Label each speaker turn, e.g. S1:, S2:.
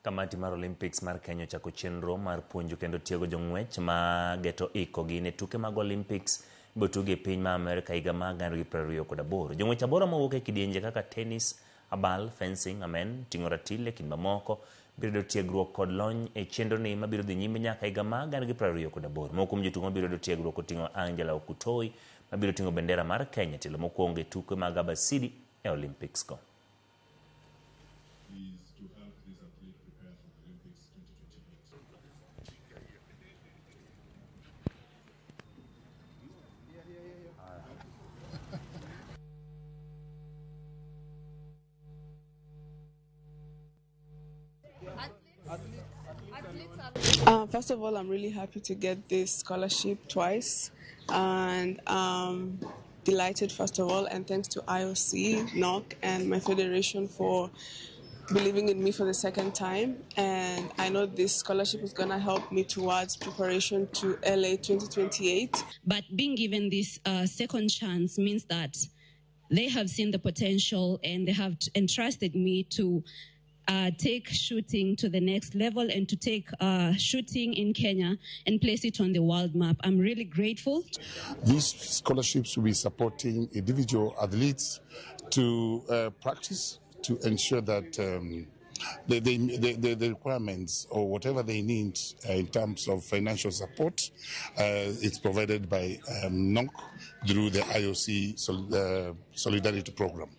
S1: Kamati mar Olympics mar Kenya ochako chenro mar puonjo kendo tiego jong'wech ma geto ikogi ne tuke mag Olympics ibiro tugi e piny ma Amerka higa mar 2028. Jong'wech aboro mawuok e kidienje kaka tennis, abal, fencing, amen, ting'o ratil e kind mamoko biro yudo tiegruok kod lony e chenroni mabiro dhi nyime nyaka higa mar 2028. Moko kuom jotugo mabiro yudo tiegruok oting'o Angela Okutoi mabiro ting'o bendera mar Kenya e tielo mokwongo e tuke mag Abasidi e Olympics go.
S2: Is to help this athlete prepare for the Olympics 2028.
S3: First of all, I'm really happy to get this scholarship twice, and delighted first of all, and thanks to IOC, NOC, and my federation for believing in me for the second time. And I know this scholarship is going to help me towards preparation to LA 2028.
S4: But being given this second chance means that they have seen the potential and they have entrusted me to take shooting to the next level and to take shooting in Kenya and place it on the world map. I'm really grateful.
S2: These scholarships will be supporting individual athletes to practice to ensure that the requirements or whatever they need in terms of financial support, it's provided by NOC through the IOC Solidarity Program.